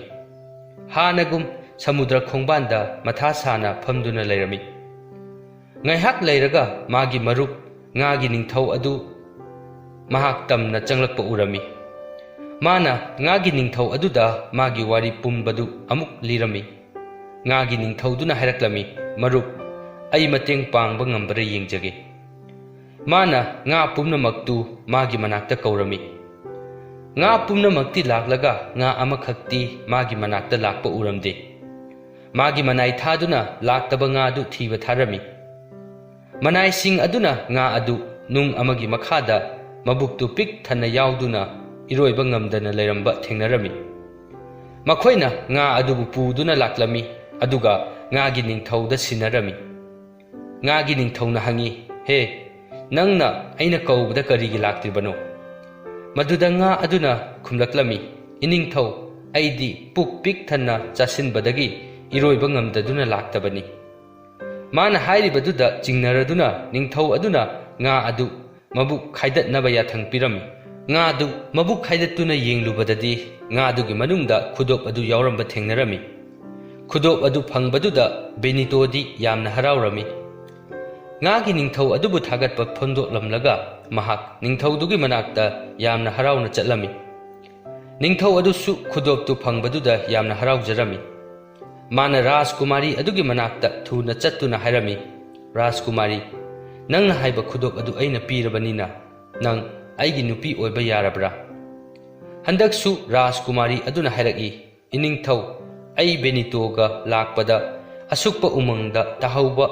ꯍꯥꯟꯅꯒꯨꯝ ꯁꯃꯨꯗ꯭ꯔ ꯈꯣꯡꯕꯥꯟꯗ ꯃꯊꯥ ꯁꯥꯅ ꯐꯝꯗꯨꯅ ꯂꯩꯔꯝꯃꯤ꯫ ꯉꯥꯏꯍꯥꯛ ꯂꯩꯔꯒ ꯃꯥꯒꯤ ꯃꯔꯨꯞ ꯉꯥꯒꯤ ꯅꯤꯡꯊꯧ ꯑꯗꯨ ꯃꯍꯥꯛ ꯇꯝꯅ ꯆꯪꯂꯛꯄ ꯎꯔꯝꯃꯤ꯫ ꯃꯥꯅ ꯉꯥꯒꯤ ꯅꯤꯡꯊꯧ ꯑꯗꯨꯗ ꯃꯥꯒꯤ ꯋꯥꯔꯤ ꯄꯨꯝꯕꯗꯨ ꯑꯃꯨꯛ ꯂꯤꯔꯝꯃꯤ꯫ ꯉꯥꯒꯤ ꯅꯤꯡꯊꯧꯗꯨꯅ ꯍꯥꯏꯔꯛꯂꯝꯃꯤ, "ꯃꯔꯨꯞ, ꯑꯩ ꯃꯇꯦꯡ ꯄꯥꯡꯕ ꯉꯝꯕꯔ ꯌꯦꯡꯖꯒꯦ꯫" ꯃꯥꯅ ꯉꯥ ꯄꯨꯝꯅꯃꯛꯇꯨ ꯃꯥꯒꯤ ꯃꯅꯥꯛꯇ ꯀꯧꯔꯝꯃꯤ꯫ ꯉꯥ ꯄꯨꯝꯅꯃꯛꯇꯤ ꯂꯥꯛꯂꯒ ꯉꯥ ꯑꯃꯈꯛꯇꯤ ꯃꯥꯒꯤ ꯃꯅꯥꯛꯇ ꯂꯥꯛꯄ ꯎꯔꯝꯗꯦ꯫ ꯃꯥꯒꯤ ꯃꯅꯥꯏ ꯊꯥꯗꯨꯅ ꯂꯥꯛꯇꯕ ꯉꯥꯗꯨ ꯊꯤꯕ ꯊꯥꯔꯝꯃꯤ꯫ ꯃꯅꯥꯏꯁꯤꯡ ꯑꯗꯨꯅ ꯉꯥ ꯑꯗꯨ ꯅꯨꯡ ꯑꯃꯒꯤ ꯃꯈꯥꯗ ꯃꯕꯨꯛꯇꯨ ꯄꯤꯛ ꯊꯟꯅ ꯌꯥꯎꯗꯨꯅ ꯏꯔꯣꯏꯕ ꯉꯝꯗꯅ ꯂꯩꯔꯝꯕ ꯊꯦꯡꯅꯔꯝꯃꯤ꯫ ꯃꯈꯣꯏꯅ ꯉꯥ ꯑꯗꯨꯕꯨ ꯄꯨꯗꯨꯅ ꯂꯥꯛꯂꯝꯃꯤ, ꯑꯗꯨꯒ ꯉꯥꯒꯤ ꯅꯤꯡꯊꯧꯗ ꯁꯤꯟꯅꯔꯝꯃꯤ꯫ ꯉꯥꯒꯤ ꯅꯤꯡꯊꯧꯅ ꯍꯪꯉꯤ, "ꯍꯦ, ꯅꯪꯅ ꯑꯩꯅ ꯀꯧꯕꯗ ꯀꯔꯤꯒꯤ ꯂꯥꯛꯇ꯭ꯔꯤꯕꯅꯣ?" ꯃꯗꯨꯗ ꯉꯥ ꯑꯗꯨꯅ ꯈꯨꯝꯂꯛꯂꯝꯃꯤ, "ꯏꯅꯤꯡꯊꯧ, ꯑꯩꯗꯤ ꯄꯨꯛ ꯄꯤꯛ ꯊꯟꯅ ꯆꯥꯁꯤꯟꯕꯗꯒꯤ ꯏꯔꯣꯏꯕ ꯉꯝꯗꯗꯨꯅ ꯂꯥꯛꯇꯕꯅꯤ꯫" ꯃꯥꯅ ꯍꯥꯏꯔꯤꯕꯗꯨꯗ ꯆꯤꯡꯅꯔꯗꯨꯅ ꯅꯤꯡꯊꯧ ꯑꯗꯨꯅ ꯉꯥ ꯑꯗꯨ ꯃꯕꯨꯛ ꯈꯥꯏꯗꯠꯅꯕ ꯌꯥꯊꯪ ꯄꯤꯔꯝꯃꯤ꯫ ꯉꯥꯗꯨ ꯃꯕꯨꯛ ꯈꯥꯏꯗꯠꯇꯨꯅ ꯌꯦꯡꯂꯨꯕꯗꯗꯤ ꯉꯥꯗꯨꯒꯤ ꯃꯅꯨꯡꯗ ꯈꯨꯗꯣꯞ ꯑꯗꯨ ꯌꯥꯎꯔꯝꯕ ꯊꯦꯡꯅꯔꯝꯃꯤ꯫ ꯈꯨꯗꯣꯞ ꯑꯗꯨ ꯐꯪꯕꯗꯨꯗ ꯕꯦꯅꯤꯇꯣꯗꯤ ꯌꯥꯝꯅ ꯍꯔꯥꯎꯔꯝꯃꯤ꯫ ꯉꯥꯒꯤ ꯅꯤꯡꯊꯧ ꯑꯗꯨꯕꯨ ꯊꯥꯒꯠꯄ ꯐꯣꯡꯗꯣꯛꯂꯝꯂꯒ ꯃꯍꯥꯛ ꯅꯤꯡꯊꯧꯗꯨꯒꯤ ꯃꯅꯥꯛꯇ ꯌꯥꯝꯅ ꯍꯔꯥꯎꯅ ꯆꯠꯂꯝꯃꯤ꯫ ꯅꯤꯡꯊꯧ ꯑꯗꯨꯁꯨ ꯈꯨꯗꯣꯞꯇꯨ ꯐꯪꯕꯗꯨꯗ ꯌꯥꯝꯅ ꯍꯔꯥꯎꯖꯔꯝꯃꯤ꯫ ꯃꯥꯅ ꯔꯥꯖꯀꯨꯃꯥꯔꯤ ꯑꯗꯨꯒꯤ ꯃꯅꯥꯛꯇ ꯊꯨꯅ ꯆꯠꯇꯨꯅ ꯍꯥꯏꯔꯝꯃꯤ, "ꯔꯥꯖꯀꯨꯃꯥꯔꯤ, ꯅꯪꯅ ꯍꯥꯏꯕ ꯈꯨꯗꯣꯞ ꯑꯗꯨ ꯑꯩꯅ ꯄꯤꯔꯕꯅꯤꯅ ꯅꯪ ꯑꯩꯒꯤ ꯅꯨꯄꯤ ꯑꯣꯏꯕ ꯌꯥꯔꯕ꯭ꯔꯥ?" ꯍꯟꯗꯛꯁꯨ ꯔꯥꯖꯀꯨꯃꯥꯔꯤ ꯑꯗꯨꯅ ꯍꯥꯏꯔꯛꯏ, "ꯏꯅꯤꯡꯊꯧ, ꯑꯩ ꯕꯦꯅꯤꯇꯣꯒ ꯂꯥꯛꯄꯗ ꯑꯁꯨꯛꯄ ꯎꯃꯪꯗ ꯇꯥꯍꯧꯕ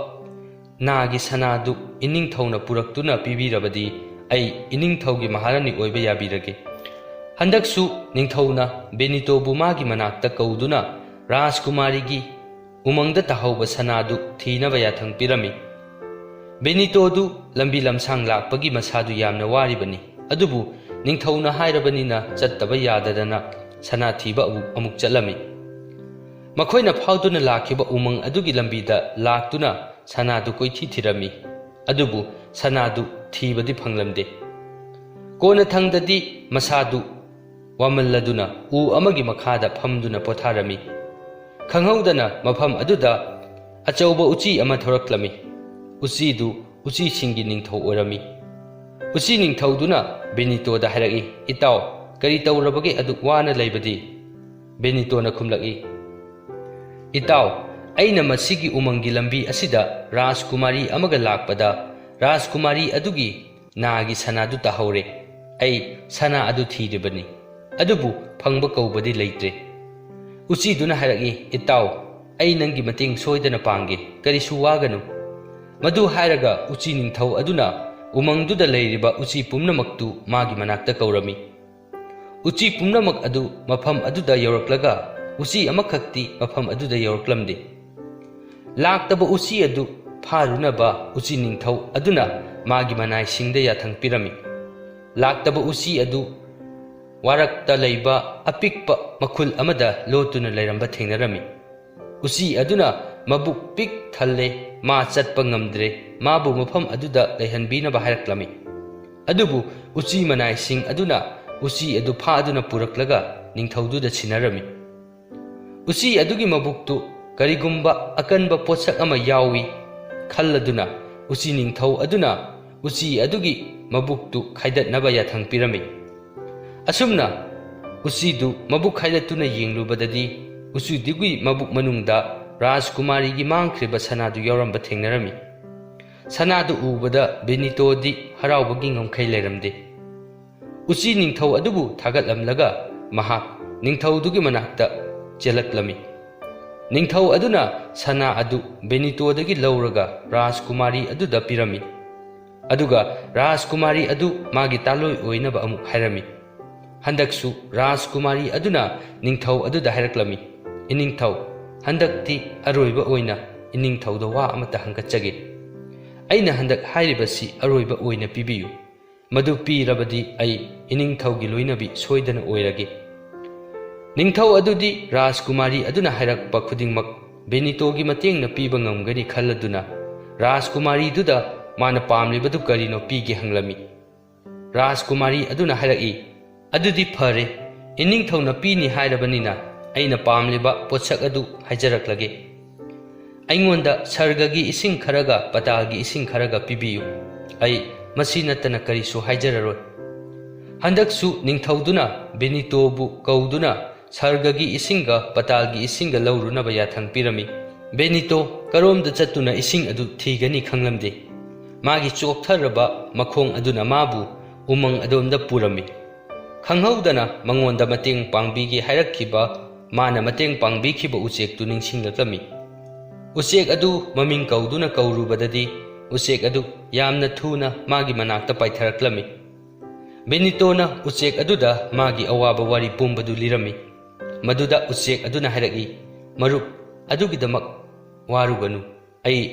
ꯅꯥꯒꯤ ꯁꯅꯥꯗꯨ ꯏꯅꯤꯡꯊꯧꯅ ꯄꯨꯔꯛꯇꯨꯅ ꯄꯤꯕꯤꯔꯕꯗꯤ ꯑꯩ ꯏꯅꯤꯡꯊꯧꯒꯤ ꯃꯍꯥꯔꯥꯅꯤ ꯑꯣꯏꯕ ꯌꯥꯕꯤꯔꯒꯦ꯫" ꯍꯟꯗꯛꯁꯨ ꯅꯤꯡꯊꯧꯅ ꯕꯦꯅꯤꯇꯣꯕꯨ ꯃꯥꯒꯤ ꯃꯅꯥꯛꯇ ꯀꯧꯗꯨꯅ ꯔꯥꯖꯀꯨꯃꯥꯔꯤꯒꯤ ꯎꯃꯪꯗ ꯇꯥꯍꯧꯕ ꯁꯅꯥꯗꯨ ꯊꯤꯅꯕ ꯌꯥꯊꯪ ꯄꯤꯔꯝꯃꯤ꯫ ꯕꯦꯅꯤꯇꯣꯗꯨ ꯂꯝꯕꯤ ꯂꯝꯁꯥꯡ ꯂꯥꯛꯄꯒꯤ ꯃꯁꯥꯗꯨ ꯌꯥꯝꯅ ꯋꯥꯔꯤꯕꯅꯤ, ꯑꯗꯨꯕꯨ ꯅꯤꯡꯊꯧꯅ ꯍꯥꯏꯔꯕꯅꯤꯅ ꯆꯠꯇꯕ ꯌꯥꯗꯗꯅ ꯁꯅꯥ ꯊꯤꯕ ꯑꯃꯨꯛ, ꯑꯃꯨꯛ ꯆꯠꯂꯝꯃꯤ꯫ ꯃꯈꯣꯏꯅ ꯐꯥꯎꯗꯨꯅ ꯂꯥꯛꯈꯤꯕ ꯎꯃꯪ ꯑꯗꯨꯒꯤ ꯂꯝꯕꯤꯗ ꯂꯥꯛꯇꯨꯅ ꯁꯅꯥꯗꯨ ꯀꯣꯏꯊꯤ ꯊꯤꯔꯝꯃꯤ, ꯑꯗꯨꯕꯨ ꯁꯅꯥꯗꯨ ꯊꯤꯕꯗꯤ ꯐꯪꯂꯝꯗꯦ꯫ ꯀꯣꯟꯅꯊꯪꯗꯗꯤ ꯃꯁꯥꯗꯨ ꯋꯥꯃꯜꯂꯗꯨꯅ ꯎ ꯑꯃꯒꯤ ꯃꯈꯥꯗ ꯐꯝꯗꯨꯅ ꯄꯣꯊꯥꯔꯝꯃꯤ꯫ ꯈꯪꯍꯧꯗꯅ ꯃꯐꯝ ꯑꯗꯨꯗ ꯑꯆꯧꯕ ꯎꯆꯤ ꯑꯃ ꯊꯣꯔꯛꯂꯝꯃꯤ꯫ ꯎꯆꯤꯗꯨ ꯎꯆꯤꯁꯤꯡꯒꯤ ꯅꯤꯡꯊꯧ ꯑꯣꯏꯔꯝꯃꯤ꯫ ꯎꯆꯤ ꯅꯤꯡꯊꯧꯗꯨꯅ ꯕꯦꯅꯤꯇꯣꯗ ꯍꯥꯏꯔꯛꯏ, "ꯏꯇꯥꯎ, ꯀꯔꯤ ꯇꯧꯔꯕꯒꯦ ꯑꯗꯨꯛ ꯋꯥꯅ ꯂꯩꯕꯗꯤ?" ꯕꯦꯅꯤꯇꯣꯅ ꯈꯨꯝꯂꯛꯏ, "ꯏꯇꯥꯎ, ꯑꯩꯅ ꯃꯁꯤꯒꯤ ꯎꯃꯪꯒꯤ ꯂꯝꯕꯤ ꯑꯁꯤꯗ ꯔꯥꯖꯀꯨꯃꯥꯔꯤ ꯑꯃꯒ ꯂꯥꯛꯄꯗ ꯔꯥꯖꯀꯨꯃꯥꯔꯤ ꯑꯗꯨꯒꯤ ꯅꯥꯒꯤ ꯁꯅꯥꯗꯨ ꯇꯥꯍꯧꯔꯦ꯫ ꯑꯩ ꯁꯅꯥ ꯑꯗꯨ ꯊꯤꯔꯤꯕꯅꯤ, ꯑꯗꯨꯕꯨ ꯐꯪꯕ ꯀꯧꯕꯗꯤ ꯂꯩꯇ꯭ꯔꯦ꯫" ꯎꯆꯤꯗꯨꯅ ꯍꯥꯏꯔꯛꯏ, "ꯏꯇꯥꯎ, ꯑꯩ ꯅꯪꯒꯤ ꯃꯇꯦꯡ ꯁꯣꯏꯗꯅ ꯄꯥꯡꯒꯦ, ꯀꯔꯤꯁꯨ ꯋꯥꯒꯅꯨ꯫" ꯃꯗꯨ ꯍꯥꯏꯔꯒ ꯎꯆꯤ ꯅꯤꯡꯊꯧ ꯑꯗꯨꯅ ꯎꯃꯪꯗꯨꯗ ꯂꯩꯔꯤꯕ ꯎꯆꯤ ꯄꯨꯝꯅꯃꯛꯇꯨ ꯃꯥꯒꯤ ꯃꯅꯥꯛꯇ ꯀꯧꯔꯝꯃꯤ꯫ ꯎꯆꯤ ꯄꯨꯝꯅꯃꯛ ꯑꯗꯨ ꯃꯐꯝ ꯑꯗꯨꯗ ꯌꯧꯔꯛꯂꯒ ꯎꯆꯤ ꯑꯃꯈꯛꯇꯤ ꯃꯐꯝ ꯑꯗꯨꯗ ꯌꯧꯔꯛꯂꯝꯗꯦ꯫ ꯂꯥꯛꯇꯕ ꯎꯆꯤ ꯑꯗꯨ ꯐꯥꯔꯨꯅꯕ ꯎꯆꯤ ꯅꯤꯡꯊꯧ ꯑꯗꯨꯅ ꯃꯥꯒꯤ ꯃꯅꯥꯏꯁꯤꯡꯗ ꯌꯥꯊꯪ ꯄꯤꯔꯝꯃꯤ꯫ ꯂꯥꯛꯇꯕ ꯎꯆꯤ ꯑꯗꯨ ꯋꯥꯔꯛꯇ ꯂꯩꯕ ꯑꯄꯤꯛꯄ ꯃꯈꯨꯜ ꯑꯃꯗ ꯂꯣꯠꯇꯨꯅ ꯂꯩꯔꯝꯕ ꯊꯦꯡꯅꯔꯝꯃꯤ꯫ ꯎꯆꯤ ꯑꯗꯨꯅ ꯃꯕꯨꯛ ꯄꯤꯛ ꯊꯜꯂꯦ, ꯃꯥ ꯆꯠꯄ ꯉꯝꯗ꯭ꯔꯦ, ꯃꯥꯕꯨ ꯃꯐꯝ ꯑꯗꯨꯗ ꯂꯩꯍꯟꯕꯤꯅꯕ ꯍꯥꯏꯔꯛꯂꯝꯃꯤ꯫ ꯑꯗꯨꯕꯨ ꯎꯆꯤ ꯃꯅꯥꯏꯁꯤꯡ ꯑꯗꯨꯅ ꯎꯆꯤ ꯑꯗꯨ ꯐꯥꯗꯨꯅ ꯄꯨꯔꯛꯂꯒ ꯅꯤꯡꯊꯧꯗꯨꯗ ꯁꯤꯟꯅꯔꯝꯃꯤ꯫ ꯎꯆꯤ ꯑꯗꯨꯒꯤ ꯃꯕꯨꯛꯇꯨ ꯀꯔꯤꯒꯨꯝꯕ ꯑꯀꯟꯕ ꯄꯣꯠꯁꯛ ꯑꯃ ꯌꯥꯎꯏ ꯈꯜꯂꯗꯨꯅ ꯎꯆꯤ ꯅꯤꯡꯊꯧ ꯑꯗꯨꯅ ꯎꯆꯤ ꯑꯗꯨꯒꯤ ꯃꯕꯨꯛꯇꯨ ꯈꯥꯏꯗꯠꯅꯕ ꯌꯥꯊꯪ ꯄꯤꯔꯝꯃꯤ꯫ ꯑꯁꯨꯝꯅ ꯎꯆꯤꯗꯨ ꯃꯕꯨꯛ ꯈꯥꯏꯗꯠꯇꯨꯅ ꯌꯦꯡꯂꯨꯕꯗꯗꯤ ꯎꯆꯤꯗꯨꯒꯤ ꯃꯕꯨꯛ ꯃꯅꯨꯡꯗ ꯔꯥꯖꯀꯨꯃꯥꯔꯤꯒꯤ ꯃꯥꯡꯈ꯭ꯔꯤꯕ ꯁꯅꯥꯗꯨ ꯌꯥꯎꯔꯝꯕ ꯊꯦꯡꯅꯔꯝꯃꯤ꯫ ꯁꯅꯥꯗꯨ ꯎꯕꯗ ꯕꯦꯅꯤꯇꯣꯗꯤ ꯍꯔꯥꯎꯕꯒꯤ ꯉꯝꯈꯩ ꯂꯩꯔꯝꯗꯦ꯫ ꯎꯆꯤ ꯅꯤꯡꯊꯧ ꯑꯗꯨꯕꯨ ꯊꯥꯒꯠꯂꯝꯂꯒ ꯃꯍꯥꯛ ꯅꯤꯡꯊꯧꯗꯨꯒꯤ ꯃꯅꯥꯛꯇ ꯆꯦꯜꯂꯛꯂꯝꯃꯤ꯫ ꯅꯤꯡꯊꯧ ꯑꯗꯨꯅ ꯁꯅꯥ ꯑꯗꯨ ꯕꯦꯅꯤꯇꯣꯗꯒꯤ ꯂꯧꯔꯒ ꯔꯥꯖꯀꯨꯃꯥꯔꯤ ꯑꯗꯨꯗ ꯄꯤꯔꯝꯃꯤ꯫ ꯑꯗꯨꯒ ꯔꯥꯖꯀꯨꯃꯥꯔꯤ ꯑꯗꯨ ꯃꯥꯒꯤ ꯇꯥꯂꯣꯏ ꯑꯣꯏꯅꯕ ꯑꯃꯨꯛ ꯍꯥꯏꯔꯝꯃꯤ꯫ ꯍꯟꯗꯛꯁꯨ ꯔꯥꯖꯀꯨꯃꯥꯔꯤ ꯑꯗꯨꯅ ꯅꯤꯡꯊꯧ ꯑꯗꯨꯗ ꯍꯥꯏꯔꯛꯂꯝꯃꯤ, "ꯏꯅꯤꯡꯊꯧ, ꯍꯟꯗꯛꯇꯤ ꯑꯔꯣꯏꯕ ꯑꯣꯏꯅ ꯏꯅꯤꯡꯊꯧꯗ ꯋꯥ ꯑꯃꯠꯇ ꯍꯪꯒꯠꯆꯒꯦ꯫ ꯑꯩꯅ ꯍꯟꯗꯛ ꯍꯥꯏꯔꯤꯕꯁꯤ ꯑꯔꯣꯏꯕ ꯑꯣꯏꯅ ꯄꯤꯕꯤꯌꯨ꯫ ꯃꯗꯨ ꯄꯤꯔꯕꯗꯤ ꯑꯩ ꯏꯅꯤꯡꯊꯧꯒꯤ ꯂꯣꯏꯅꯕꯤ ꯁꯣꯏꯗꯅ ꯑꯣꯏꯔꯒꯦ꯫" ꯅꯤꯡꯊꯧ ꯑꯗꯨꯗꯤ ꯔꯥꯖꯀꯨꯃꯥꯔꯤ ꯑꯗꯨꯅ ꯍꯥꯏꯔꯛꯄ ꯈꯨꯗꯤꯡꯃꯛ ꯕꯦꯅꯤꯇꯣꯒꯤ ꯃꯇꯦꯡꯅ ꯄꯤꯕ ꯉꯝꯒꯅꯤ ꯈꯜꯂꯗꯨꯅ ꯔꯥꯖꯀꯨꯃꯥꯔꯤꯗꯨꯗ ꯃꯥꯅ ꯄꯥꯝꯂꯤꯕꯗꯨ ꯀꯔꯤꯅꯣ ꯄꯤꯒꯦ ꯍꯪꯂꯝꯃꯤ꯫ ꯔꯥꯖꯀꯨꯃꯥꯔꯤ ꯑꯗꯨꯅ ꯍꯥꯏꯔꯛꯏ, "ꯑꯗꯨꯗꯤ ꯐꯔꯦ, ꯏꯅꯤꯡꯊꯧꯅ ꯄꯤꯅꯤ ꯍꯥꯏꯔꯕꯅꯤꯅ ꯑꯩꯅ ꯄꯥꯝꯂꯤꯕ ꯄꯣꯠꯁꯛ ꯑꯗꯨ ꯍꯥꯏꯖꯔꯛꯂꯒꯦ꯫ ꯑꯩꯉꯣꯟꯗ ꯁꯔꯒꯒꯤ ꯏꯁꯤꯡ ꯈꯔꯒ ꯄꯇꯥꯜꯒꯤ ꯏꯁꯤꯡ ꯈꯔꯒ ꯄꯤꯕꯤꯌꯨ꯫ ꯑꯩ ꯃꯁꯤ ꯅꯠꯇꯅ ꯀꯔꯤꯁꯨ ꯍꯥꯏꯖꯔꯔꯣꯏ꯫" ꯍꯟꯗꯛꯁꯨ ꯅꯤꯡꯊꯧꯗꯨꯅ ꯕꯦꯅꯤꯇꯣꯕꯨ ꯀꯧꯗꯨꯅ ꯁꯔꯒꯒꯤ ꯏꯁꯤꯡꯒ ꯄꯇꯥꯜꯒꯤ ꯏꯁꯤꯡꯒ ꯂꯧꯔꯨꯅꯕ ꯌꯥꯊꯪ ꯄꯤꯔꯝꯃꯤ꯫ ꯕꯦꯅꯤꯇꯣ ꯀꯔꯣꯝꯗ ꯆꯠꯇꯨꯅ ꯏꯁꯤꯡ ꯑꯗꯨ ꯊꯤꯒꯅꯤ ꯈꯪꯂꯝꯗꯦ꯫ ꯃꯥꯒꯤ ꯆꯣꯛꯊꯔꯕ ꯃꯈꯣꯡ ꯑꯗꯨꯅ ꯃꯥꯕꯨ ꯎꯃꯪ ꯑꯗꯣꯝꯗ ꯄꯨꯔꯝꯃꯤ꯫ ꯈꯪꯍꯧꯗꯅ ꯃꯉꯣꯟꯗ ꯃꯇꯦꯡ ꯄꯥꯡꯕꯤꯒꯦ ꯍꯥꯏꯔꯛꯈꯤꯕ ꯃꯥꯅ ꯃꯇꯦꯡ ꯄꯥꯡꯕꯤꯈꯤꯕ ꯎꯆꯦꯛꯇꯨ ꯅꯤꯡꯁꯤꯡꯂꯛꯂꯝꯃꯤ꯫ ꯎꯆꯦꯛ ꯑꯗꯨ ꯃꯃꯤꯡ ꯀꯧꯗꯨꯅ ꯀꯧꯔꯨꯕꯗꯗꯤ ꯎꯆꯦꯛ ꯑꯗꯨ ꯌꯥꯝꯅ ꯊꯨꯅ ꯃꯥꯒꯤ ꯃꯅꯥꯛꯇ ꯄꯥꯏꯊꯔꯛꯂꯝꯃꯤ꯫ ꯕꯦꯅꯤꯇꯣꯅ ꯎꯆꯦꯛ ꯑꯗꯨꯗ ꯃꯥꯒꯤ ꯑꯋꯥꯕ ꯋꯥꯔꯤ ꯄꯨꯝꯕꯗꯨ ꯂꯤꯔꯝꯃꯤ꯫ ꯃꯗꯨꯗ ꯎꯆꯦꯛ ꯑꯗꯨꯅ ꯍꯥꯏꯔꯛꯏ, "ꯃꯔꯨꯞ, ꯑꯗꯨꯒꯤꯗꯃꯛ ꯋꯥꯔꯨꯒꯅꯨ꯫ ꯑꯩ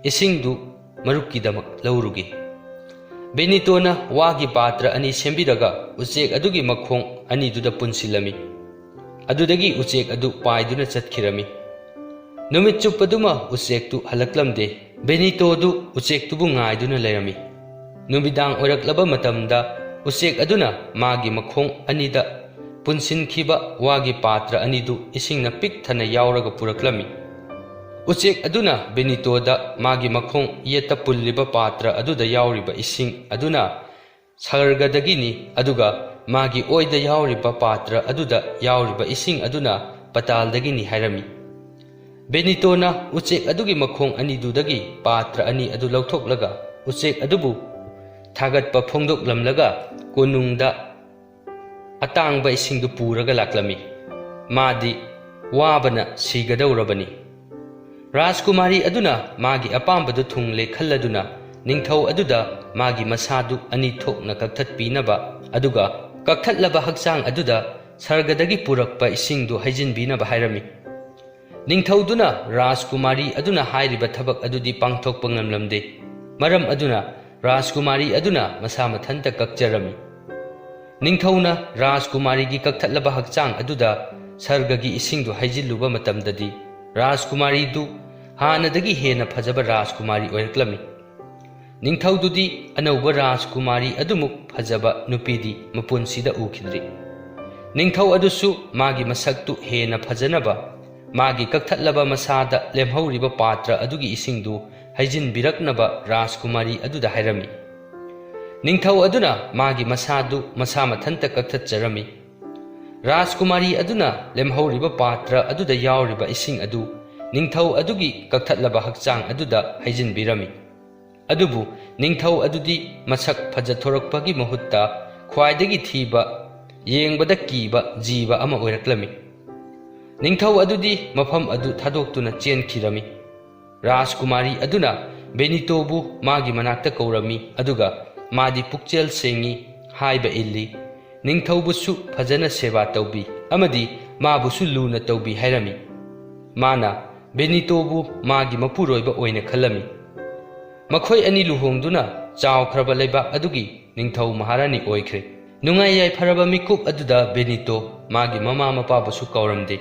ꯏꯁꯤꯡꯗꯨ ꯃꯔꯨꯞꯀꯤꯗꯃꯛ ꯂꯧꯔꯨꯒꯦ꯫" ꯕꯦꯅꯤꯇꯣꯅ ꯋꯥꯒꯤ ꯄꯥꯇ꯭ꯔ ꯑꯅꯤ ꯁꯦꯝꯕꯤꯔꯒ ꯎꯆꯦꯛ ꯑꯗꯨꯒꯤ ꯃꯈꯣꯡ ꯑꯅꯤꯗꯨꯗ ꯄꯨꯟꯁꯤꯜꯂꯝꯃꯤ꯫ ꯑꯗꯨꯗꯒꯤ ꯎꯆꯦꯛ ꯑꯗꯨ ꯄꯥꯏꯗꯨꯅ ꯆꯠꯈꯤꯔꯝꯃꯤ꯫ ꯅꯨꯃꯤꯠ ꯆꯨꯞꯄꯗꯨꯃ ꯎꯆꯦꯛꯇꯨ ꯍꯜꯂꯛꯂꯝꯗꯦ꯫ ꯕꯦꯅꯤꯇꯣꯗꯨ ꯎꯆꯦꯛꯇꯨꯕꯨ ꯉꯥꯏꯗꯨꯅ ꯂꯩꯔꯝꯃꯤ꯫ ꯅꯨꯃꯤꯗꯥꯡ ꯑꯣꯏꯔꯛꯂꯕ ꯃꯇꯝꯗ ꯎꯆꯦꯛ ꯑꯗꯨꯅ ꯃꯥꯒꯤ ꯃꯈꯣꯡ ꯑꯅꯤꯗ ꯄꯨꯟꯁꯤꯟꯈꯤꯕ ꯋꯥꯒꯤ ꯄꯥꯇ꯭ꯔ ꯑꯅꯤꯗꯨ ꯏꯁꯤꯡꯅ ꯄꯤꯛ ꯊꯟꯅ ꯌꯥꯎꯔꯒ ꯄꯨꯔꯛꯂꯝꯃꯤ꯫ ꯎꯆꯦꯛ ꯑꯗꯨꯅ ꯕꯦꯅꯤꯇꯣꯗ ꯃꯥꯒꯤ ꯃꯈꯣꯡ ꯌꯦꯠꯇ ꯄꯨꯜꯂꯤꯕ ꯄꯥꯇ꯭ꯔ ꯑꯗꯨꯗ ꯌꯥꯎꯔꯤꯕ ꯏꯁꯤꯡ ꯑꯗꯨꯅ ꯁꯔꯒꯗꯒꯤꯅꯤ, ꯑꯗꯨꯒ ꯃꯥꯒꯤ ꯑꯣꯏꯗ ꯌꯥꯎꯔꯤꯕ ꯄꯥꯇ꯭ꯔ ꯑꯗꯨꯗ ꯌꯥꯎꯔꯤꯕ ꯏꯁꯤꯡ ꯑꯗꯨꯅ ꯄꯇꯥꯜꯗꯒꯤꯅꯤ ꯍꯥꯏꯔꯝꯃꯤ꯫ ꯕꯦꯅꯤꯇꯣꯅ ꯎꯆꯦꯛ ꯑꯗꯨꯒꯤ ꯃꯈꯣꯡ ꯑꯅꯤꯗꯨꯗꯒꯤ ꯄꯥꯇ꯭ꯔ ꯑꯅꯤ ꯑꯗꯨ ꯂꯧꯊꯣꯛꯂꯒ ꯎꯆꯦꯛ ꯑꯗꯨꯕꯨ ꯊꯥꯒꯠꯄ ꯐꯣꯡꯗꯣꯛꯂꯝꯂꯒ ꯀꯣꯅꯨꯡꯗ ꯑꯇꯥꯡꯕ ꯏꯁꯤꯡꯗꯨ ꯄꯨꯔꯒ ꯂꯥꯛꯂꯝꯃꯤ꯫ ꯃꯥꯗꯤ ꯋꯥꯕꯅ ꯁꯤꯒꯗꯧꯔꯕꯅꯤ꯫ ꯔꯥꯖꯀꯨꯃꯥꯔꯤ ꯑꯗꯨꯅ ꯃꯥꯒꯤ ꯑꯄꯥꯝꯕꯗꯨ ꯊꯨꯡꯂꯦ ꯈꯜꯂꯗꯨꯅ ꯅꯤꯡꯊꯧ ꯑꯗꯨꯗ ꯃꯥꯒꯤ ꯃꯁꯥꯗꯨ ꯑꯅꯤ ꯊꯣꯛꯅ ꯀꯛꯊꯠꯄꯤꯅꯕ ꯑꯗꯨꯒ ꯀꯛꯊꯠꯂꯕ ꯍꯛꯆꯥꯡ ꯑꯗꯨꯗ ꯁꯔꯒꯗꯒꯤ ꯄꯨꯔꯛꯄ ꯏꯁꯤꯡꯗꯨ ꯍꯩꯖꯤꯟꯕꯤꯅꯕ ꯍꯥꯏꯔꯝꯃꯤ꯫ ꯅꯤꯡꯊꯧꯗꯨꯅ ꯔꯥꯖꯀꯨꯃꯥꯔꯤ ꯑꯗꯨꯅ ꯍꯥꯏꯔꯤꯕ ꯊꯕꯛ ꯑꯗꯨꯗꯤ ꯄꯥꯡꯊꯣꯛꯄ ꯉꯝꯂꯝꯗꯦ꯫ ꯃꯔꯝ ꯑꯗꯨꯅ ꯔꯥꯖꯀꯨꯃꯥꯔꯤ ꯑꯗꯨꯅ ꯃꯁꯥ ꯃꯊꯟꯇ ꯀꯛꯆꯔꯝꯃꯤ꯫ ꯅꯤꯡꯊꯧꯅ ꯔꯥꯖꯀꯨꯃꯥꯔꯤꯒꯤ ꯀꯛꯊꯠꯂꯕ ꯍꯛꯆꯥꯡ ꯑꯗꯨꯗ ꯁꯔꯒꯒꯤ ꯏꯁꯤꯡꯗꯨ ꯍꯩꯖꯤꯜꯂꯨꯕ ꯃꯇꯝꯗꯗꯤ ꯔꯥꯖꯀꯨꯃꯥꯔꯤꯗꯨ ꯍꯥꯟꯅꯗꯒꯤ ꯍꯦꯟꯅ ꯐꯖꯕ ꯔꯥꯖꯀꯨꯃꯥꯔꯤ ꯑꯣꯏꯔꯛꯂꯝꯃꯤ꯫ ꯅꯤꯡꯊꯧꯗꯨꯗꯤ ꯑꯅꯧꯕ ꯔꯥꯖꯀꯨꯃꯥꯔꯤ ꯑꯗꯨꯃꯨꯛ ꯐꯖꯕ ꯅꯨꯄꯤꯗꯤ ꯃꯄꯨꯟꯁꯤꯗ ꯎꯈꯤꯗ꯭ꯔꯤ꯫ ꯅꯤꯡꯊꯧ ꯑꯗꯨꯁꯨ ꯃꯥꯒꯤ ꯃꯁꯛꯇꯨ ꯍꯦꯟꯅ ꯐꯖꯅꯕ ꯃꯥꯒꯤ ꯀꯛꯊꯠꯂꯕ ꯃꯁꯥꯗ ꯂꯦꯝꯍꯧꯔꯤꯕ ꯄꯥꯇ꯭ꯔ ꯑꯗꯨꯒꯤ ꯏꯁꯤꯡꯗꯨ ꯍꯩꯖꯤꯟꯕꯤꯔꯛꯅꯕ ꯔꯥꯖꯀꯨꯃꯥꯔꯤ ꯑꯗꯨꯗ ꯍꯥꯏꯔꯝꯃꯤ꯫ ꯅꯤꯡꯊꯧ ꯑꯗꯨꯅ ꯃꯥꯒꯤ ꯃꯁꯥꯗꯨ ꯃꯁꯥ ꯃꯊꯟꯇ ꯀꯛꯊꯠꯆꯔꯝꯃꯤ꯫ ꯔꯥꯖꯀꯨꯃꯥꯔꯤ ꯑꯗꯨꯅ ꯂꯦꯝꯍꯧꯔꯤꯕ ꯄꯥꯇ꯭ꯔ ꯑꯗꯨꯗ ꯌꯥꯎꯔꯤꯕ ꯏꯁꯤꯡ ꯑꯗꯨ ꯅꯤꯡꯊꯧ ꯑꯗꯨꯒꯤ ꯀꯛꯊꯠꯂꯕ ꯍꯛꯆꯥꯡ ꯑꯗꯨꯗ ꯍꯩꯖꯤꯟꯕꯤꯔꯝꯃꯤ꯫ ꯑꯗꯨꯕꯨ ꯅꯤꯡꯊꯧ ꯑꯗꯨꯗꯤ ꯃꯁꯛ ꯐꯖꯊꯣꯔꯛꯄꯒꯤ ꯃꯍꯨꯠꯇ ꯈ꯭ꯋꯥꯏꯗꯒꯤ ꯊꯤꯕ, ꯌꯦꯡꯕꯗ ꯀꯤꯕ ꯖꯤꯕ ꯑꯃ ꯑꯣꯏꯔꯛꯂꯝꯃꯤ꯫ ꯅꯤꯡꯊꯧ ꯑꯗꯨꯗꯤ ꯃꯐꯝ ꯑꯗꯨ ꯊꯥꯗꯣꯛꯇꯨꯅ ꯆꯦꯟꯈꯤꯔꯝꯃꯤ꯫ ꯔꯥꯖꯀꯨꯃꯥꯔꯤ ꯑꯗꯨꯅ ꯕꯦꯅꯤꯇꯣꯕꯨ ꯃꯥꯒꯤ ꯃꯅꯥꯛꯇ ꯀꯧꯔꯝꯃꯤ, ꯑꯗꯨꯒ ꯃꯥꯗꯤ ꯄꯨꯛꯆꯦꯜ ꯁꯦꯡꯉꯤ, ꯍꯥꯏꯕ ꯏꯜꯂꯤ, ꯅꯤꯡꯊꯧꯕꯨꯁꯨ ꯐꯖꯅ ꯁꯦꯕꯥ ꯇꯧꯕꯤ ꯑꯃꯗꯤ ꯃꯥꯕꯨꯁꯨ ꯂꯨꯅ ꯇꯧꯕꯤ ꯍꯥꯏꯔꯝꯃꯤ꯫ ꯃꯥꯅ ꯕꯦꯅꯤꯇꯣꯕꯨ ꯃꯥꯒꯤ ꯃꯄꯨꯔꯣꯏꯕ ꯑꯣꯏꯅ ꯈꯜꯂꯝꯃꯤ꯫ ꯃꯈꯣꯏ ꯑꯅꯤ ꯂꯨꯍꯣꯡꯗꯨꯅ ꯆꯥꯎꯈ꯭ꯔꯕ ꯂꯩꯕꯥꯛ ꯑꯗꯨꯒꯤ ꯅꯤꯡꯊꯧ ꯃꯍꯥꯔꯥꯅꯤ ꯑꯣꯏꯈ꯭ꯔꯦ꯫ ꯅꯨꯡꯉꯥꯏ ꯌꯥꯏꯐꯔꯕ ꯃꯤꯀꯨꯞ ꯑꯗꯨꯗ ꯕꯦꯅꯤꯇꯣ ꯃꯥꯒꯤ ꯃꯃꯥ ꯃꯄꯥꯕꯨꯁꯨ ꯀꯧꯔꯝꯗꯦ꯫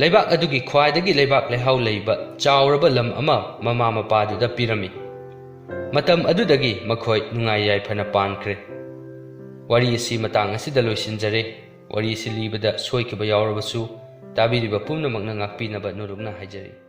ꯂꯩꯕꯥꯛ ꯑꯗꯨꯒꯤ ꯈ꯭ꯋꯥꯏꯗꯒꯤ ꯂꯩꯕꯥꯛ ꯂꯩꯍꯥꯎ ꯂꯩꯕ ꯆꯥꯎꯔꯕ ꯂꯝ ꯑꯃ ꯃꯃꯥ ꯃꯄꯥꯗꯨꯗ ꯄꯤꯔꯝꯃꯤ꯫ ꯃꯇꯝ ꯑꯗꯨꯗꯒꯤ ꯃꯈꯣꯏ ꯅꯨꯡꯉꯥꯏ ꯌꯥꯏꯐꯅ ꯄꯥꯟꯈ꯭ꯔꯦ꯫ ꯋꯥꯔꯤ ꯑꯁꯤ ꯃꯇꯥꯡ ꯑꯁꯤꯗ ꯂꯣꯏꯁꯤꯟꯖꯔꯦ꯫ ꯋꯥꯔꯤ ꯑꯁꯤ ꯂꯤꯕꯗ ꯁꯣꯏꯈꯤꯕ ꯌꯥꯎꯔꯕꯁꯨ ꯇꯥꯕꯤꯔꯤꯕ ꯄꯨꯝꯅꯃꯛꯅ ꯉꯥꯛꯄꯤꯅꯕ ꯅꯣꯂꯨꯛꯅ ꯍꯥꯏꯖꯔꯤ꯫